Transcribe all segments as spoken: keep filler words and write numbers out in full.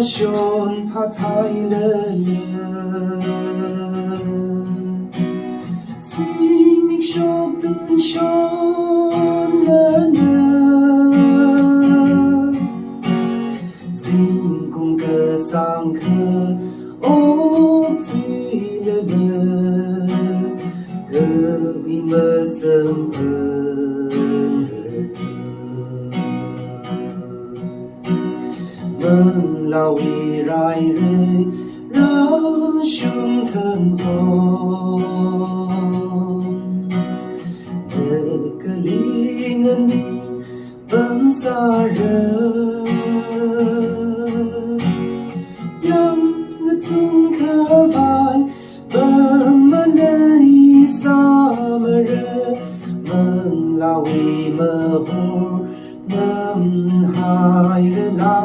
shon phathai lele, zimik shok tun shon lele, zingkum kasang kha okthui lele, kawui masamphang manglāwui rairei rāshung thang hon, kakaling aning pamsāra, yāmngathum khavai pamaleisāmara, manglāwui mahor namhairala,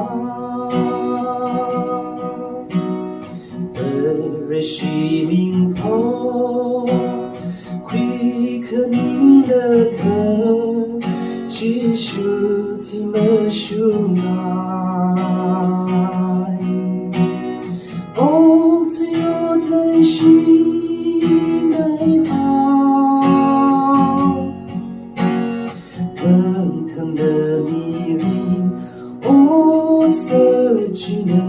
Vareshi ming phokhui khaning lakha, Jishu thimashungai. Okthui ot leishi mei hao, tangthangda mirin otsak china,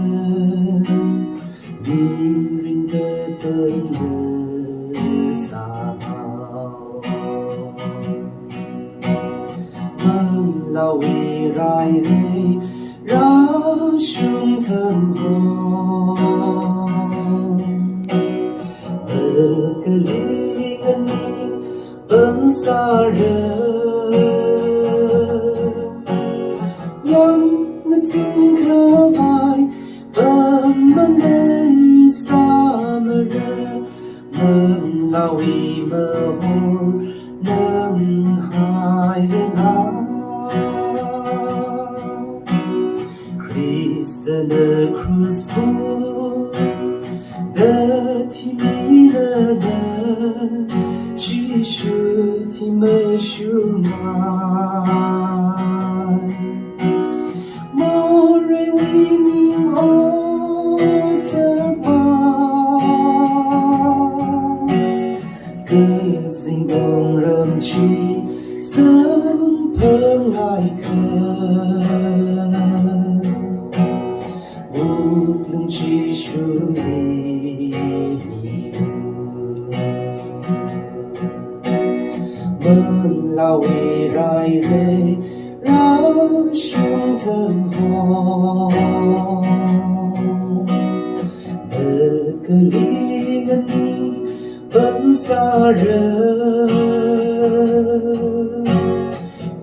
mirin katangda sāhao. Manglāwui rairei rāshung thang hon, kakaling aning pamsāra, yāmngathum khavai pamaleisāmara, manglāwui mahor namhairala. Khristana krush phungda thimilala, Jishu thimashungai. Moreiwui ning otsak pa, kazing wungram chi samphangngaiakha, wuklung Jishuli milu. Manglāwui rairei rāshung thang hon, kakaling aning pamsāra,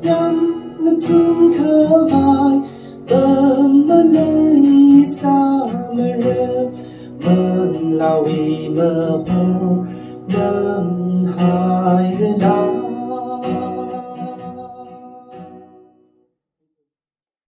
yāmngathum khavai pamaleisāmara, manglāwui mahor namhairala.